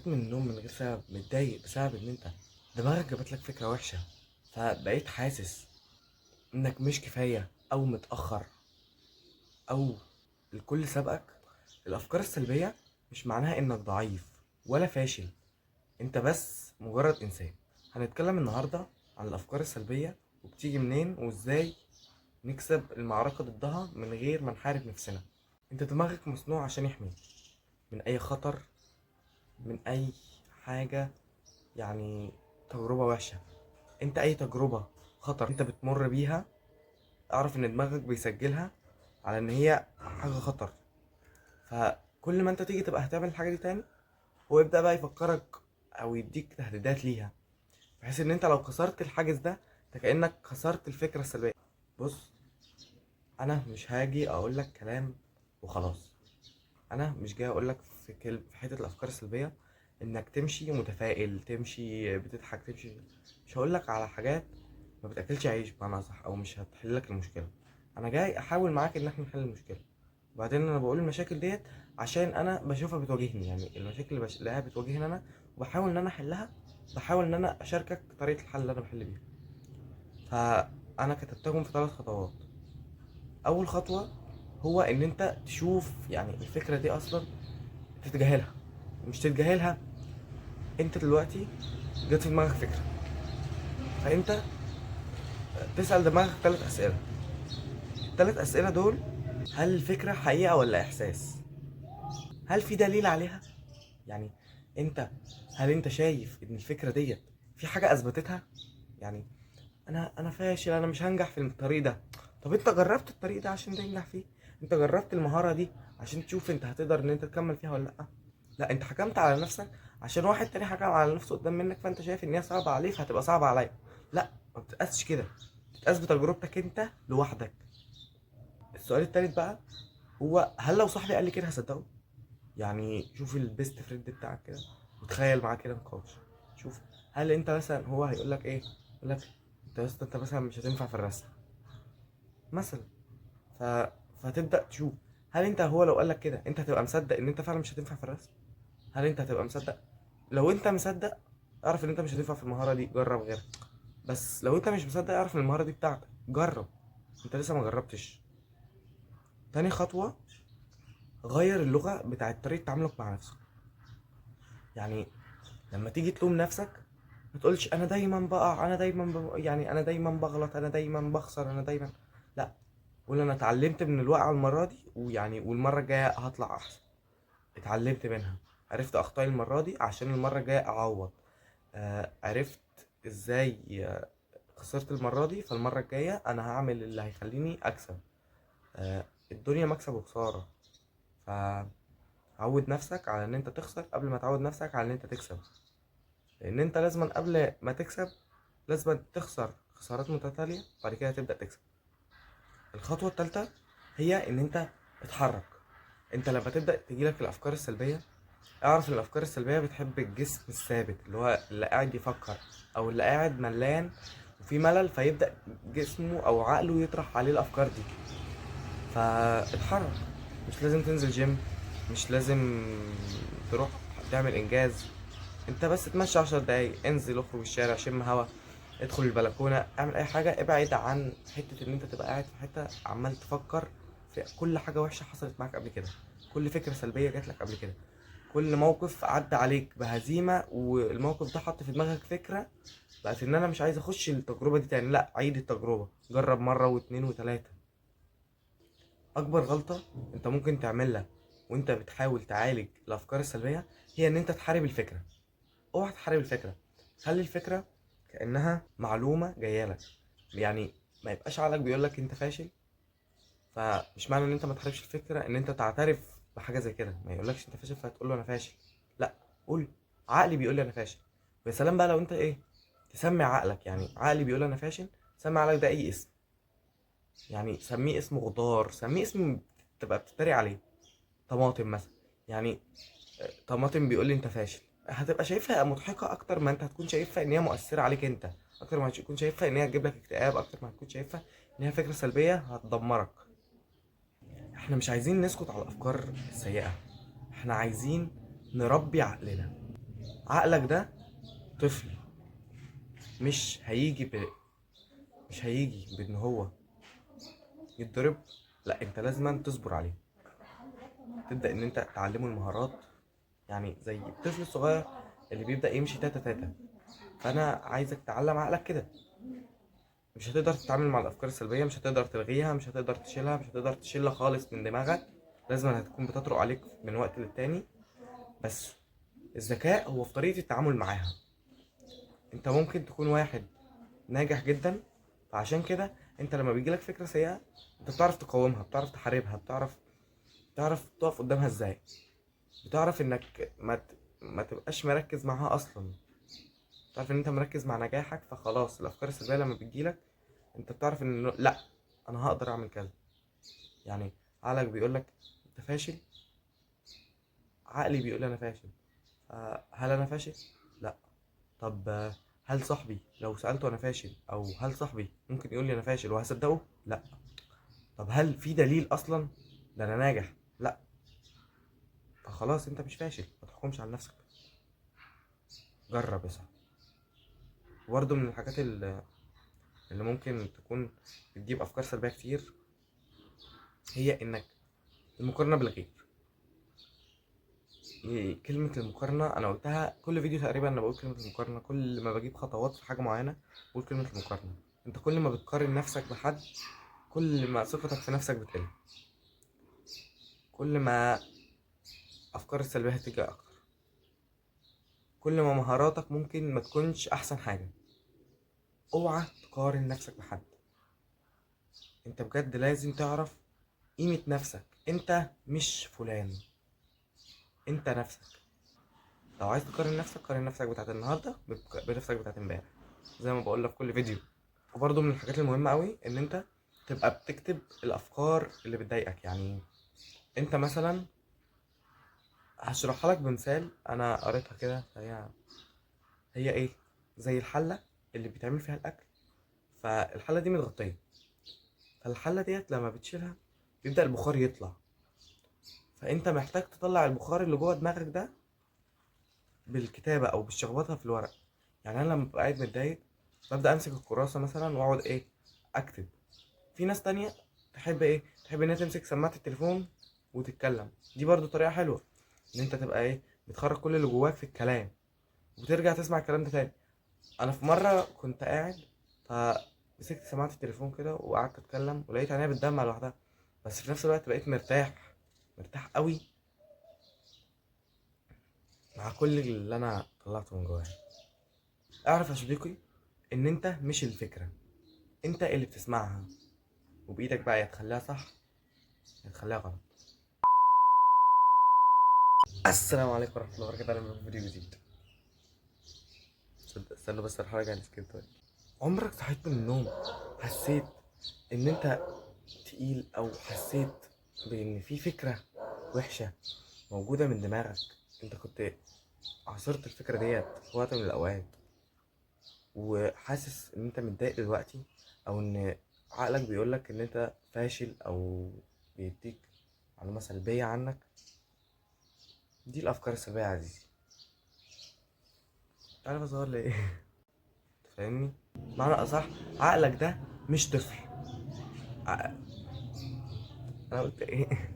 صحيت من النوم من غير سبب متضايق بسبب ان انت دماغك جابت لك فكرة وحشة، فبقيت حاسس انك مش كفاية او متأخر او الكل سبقك. الافكار السلبية مش معناها انك ضعيف ولا فاشل، انت بس مجرد انسان. هنتكلم النهاردة عن الافكار السلبية وبتيجي منين وازاي نكسب المعركة ضدها من غير ما نحارب نفسنا. انت دماغك مصنوع عشان يحميك من اي خطر، من اي حاجة، يعني تجربة وحشة. انت اي تجربة خطر انت بتمر بيها اعرف ان دماغك بيسجلها على ان هي حاجة خطر، فكل ما انت تيجي تبقى هتعمل الحاجة دي تاني هو يبدأ بقى يفكرك او يديك تهديدات ليها، بحيث ان انت لو كسرت الحاجز ده انت كأنك كسرت الفكرة السلبية. بص، انا مش هاجي اقول لك كلام وخلاص، انا مش جاي اقول لك في حتة الافكار السلبية انك تمشي متفائل، تمشي بتضحك، تمشي، مش هقول لك على حاجات ما بتاكلش عيش بمعنى صح، او مش هتحل لك المشكلة. انا جاي احاول معاك ان احنا نحل المشكلة. وبعدين انا بقول المشاكل ديت عشان انا بشوفها بتواجهني، يعني المشاكل اللي بلاقيها بتواجهني انا، وبحاول ان انا احلها، بحاول ان انا اشاركك طريقه الحل اللي انا بحل بيها. فانا كتبتهم في 3 خطوات. اول خطوة هو ان انت تشوف يعني الفكرة دي اصلا تتجاهلها. مش تتجاهلها، انت دلوقتي جت في دماغك فكرة، فانت تسال دماغك 3 اسئلة. التلات اسئلة دول: هل الفكرة حقيقة ولا احساس؟ هل في دليل عليها؟ يعني انت هل انت شايف ان الفكرة ديت في حاجة اثبتتها؟ يعني انا فاشل، انا مش هنجح في الطريق ده. طب انت جربت الطريق ده عشان تنجح فيه؟ انت جربت المهارة دي عشان تشوف انت هتقدر ان انت تكمل فيها ولا لا؟ لا، انت حكمت على نفسك عشان واحد تاني حكم على نفسه قدام منك، فانت شايف ان هي صعبة عليه فهتبقى صعبة عليا. لا، ما بتتقاسش كده، بتتقاس بتجربتك انت لوحدك. السؤال التالت بقى هو: هل لو صاحبي قال لي كده هصدقه؟ يعني شوف ال best friend بتاعك كده وتخيل معاه كده نقاش، شوف هل انت مثلا هو هيقول لك ايه؟ يقول لك انت يا اسطى انت مثلا مش هتنفع في الرسم مثلا، فتبدا تشوف هل انت هو لو قال لك كده انت هتبقى مصدق ان انت فعلا مش هتنفع في الرسم؟ هل انت هتبقى مصدق؟ لو انت مصدق اعرف ان انت مش هتنفع في المهارة دي، جرب غيرها. بس لو انت مش مصدق اعرف ان المهارة دي بتاعتك، جرب، انت لسه ما جربتش. تاني خطوة: غير اللغة بتاعت طريقه تعاملك مع نفسك. يعني لما تيجي تلوم نفسك ما تقولش انا دايما بقع، انا دايما يعني انا دايما بغلط، انا دايما بخسر، انا دايما، لا، قول انا اتعلمت من الوقعة المرة دي، والمرة الجاية هطلع احسن. اتعلمت منها، عرفت اخطائي المرة دي عشان المرة الجاية اعوض. عرفت ازاي خسرت المرة دي، فالمره الجاية انا هعمل اللي هيخليني اكسب. الدنيا مكسب وخسارة، فعود نفسك على ان انت تخسر قبل ما تعود نفسك على ان انت تكسب، لان انت لازما قبل ما تكسب لازما تخسر خسارات متتالية، بعد كده تبدأ تكسب. الخطوة الثالثة هي ان انت اتحرك. انت لما تبدأ تجيلك الافكار السلبية اعرف ان الافكار السلبية بتحب الجسم الثابت، اللي هو اللي قاعد يفكر او اللي قاعد ملان وفي ملل، فيبدأ جسمه او عقله يطرح عليه الافكار دي. فاتحرك، مش لازم تنزل جيم، مش لازم تروح تعمل انجاز، انت بس اتمشى 10 دقايق، انزل اخرج الشارع، شم هوا، ادخل البلكونه، اعمل اي حاجة، ابعد عن حتة ان انت تبقى قاعد في حتة عمال تفكر في كل حاجة وحشة حصلت معاك قبل كده، كل فكرة سلبية جات لك قبل كده، كل موقف عدى عليك بهزيمة والموقف ده حط في دماغك فكرة بقت ان انا مش عايز اخش التجربة دي تاني. لا، عيد التجربة، جرب مرة واتنين وتلاتة. اكبر غلطه انت ممكن تعملها وانت بتحاول تعالج الافكار السلبية هي ان انت تحارب الفكرة. اوعى تحارب الفكرة، خلي الفكرة كانها معلومة جاية لك. يعني ما يبقاش عقلك بيقول لك انت فاشل، فمش معنى ان انت ما تحاربش الفكرة ان انت تعترف بحاجة زي كده. ما يقولكش انت فاشل فهتقول له انا فاشل، لا، قول عقلي بيقول لي انا فاشل. ويا سلام بقى لو انت ايه تسمي عقلك، يعني عقلي بيقول انا فاشل، سمي عقلك ده اي اسم، يعني سميه اسم غدار، سميه اسم تبقى بتتريق عليه، طماطم مثلا، يعني طماطم بيقول لي انت فاشل، هتبقى شايفها مضحكة اكتر ما انت هتكون شايفها ان هي مؤثرة عليك انت، اكتر ما هتكون شايفها ان هي هتجيب لك اكتئاب، اكتر ما هتكون شايفها ان هي فكرة سلبية هتدمرك. احنا مش عايزين نسكت على الافكار السيئة، احنا عايزين نربي عقلنا. عقلك ده طفل، مش هيجي مش هيجي بان هو يتضرب، لا انت لازم تصبر عليه، تبدا ان انت تعلمه المهارات، يعني زي الطفل الصغير اللي بيبدا يمشي تاتا تاتا. فانا عايزك تعلم عقلك كده. مش هتقدر تتعامل مع الافكار السلبية، مش هتقدر تلغيها، مش هتقدر تشيلها، مش هتقدر تشيلها خالص من دماغك، لازم هتكون بتطرق عليك من وقت للتاني. بس الذكاء هو في طريقه التعامل معاها. انت ممكن تكون واحد ناجح جدا، فعشان كده انت لما بيجيلك فكرة سيئه انت بتعرف تقاومها، بتعرف تحاربها، بتعرف تقف قدامها ازاي، بتعرف انك ما تبقاش مركز معاها اصلا، بتعرف ان انت مركز مع نجاحك. فخلاص الافكار السلبية لما بتجيلك انت بتعرف ان لا، انا هقدر اعمل كذا. يعني عقلك بيقولك انت فاشل، عقلي بيقول انا فاشل، هل انا فاشل؟ لا. طب هل صاحبي لو سألته انا فاشل، او هل صاحبي ممكن يقول لي انا فاشل وهصدقه؟ لا. طب هل في دليل اصلا ده انا ناجح؟ لا. فخلاص انت مش فاشل، ما تحكمش على نفسك، جرب يا صاحبي. وبرده من الحاجات اللي ممكن تكون بتجيب افكار سلبية كتير هي انك المقارنة بالغير. كلمة المقارنة انا قلتها كل فيديو تقريبا، انا بقول كلمة المقارنة كل ما بجيب خطوات في حاجة معينة بقول كلمة المقارنة. انت كل ما بتقارن نفسك بحد كل ما ثقتك في نفسك بتقل، كل ما افكار السلبية هتيجي اكتر، كل ما مهاراتك ممكن ما تكونش احسن حاجة. اوعى تقارن نفسك بحد، انت بجد لازم تعرف قيمة نفسك، انت مش فلان، انت نفسك. لو عايز تقارن نفسك قارن نفسك بتاعت النهارده بنفسك بتاعت امبارح، زي ما بقول لك في كل فيديو. وبرده من الحاجات المهمة قوي ان انت تبقى بتكتب الافكار اللي بتضايقك. يعني انت مثلا هشرحها لك بمثال انا قريتها كده، هي ايه؟ زي الحلة اللي بيتعمل فيها الاكل، فالحله دي متغطيه، فالحله ديت لما بتشيلها بيبدا البخار يطلع، فانت محتاج تطلع البخار اللي جوه دماغك ده بالكتابة او بالشخبطه في الورق. يعني انا لما ببقى قاعد متضايق ببدا امسك الكراسة مثلا واقعد ايه؟ اكتب. في ناس تانية تحب ايه؟ تحب ان هي تمسك سماعه التليفون وتتكلم، دي برضو طريقه حلوة ان انت تبقى ايه؟ بتخرج كل اللي جواك في الكلام وترجع تسمع الكلام ده تاني. انا في مرة كنت قاعد فمسكت سماعه التليفون كده وقعدت اتكلم ولقيت عينيا بتدمع لوحدها، بس في نفس الوقت بقيت مرتاح، مرتاح قوي مع كل اللي انا طلعته من جوايا. اعرف يا صديقي ان انت مش الفكرة، انت اللي بتسمعها، وبايدك بقى يا تخليها صح يا تخليها غلط. السلام عليكم ورحمة الله وبركاته، اهلا بكم في فيديو جديد. استنوا بس اروح اراجع السكريبت. عمرك صحيت من النوم حسيت ان انت تقيل، او حسيت بان في فكرة وحشة موجودة من دماغك، انت كنت عاصرت الفكرة ديت في وقت من الاوقات وحاسس ان انت متضايق دلوقتي، او ان عقلك بيقولك ان انت فاشل او بيديك معلومة سلبية عنك؟ دي الافكار السلبية يا عزيزي. مش عارف اصور ليه. تفهمني؟ معنى اصح عقلك ده مش طفل. انا قلت ايه؟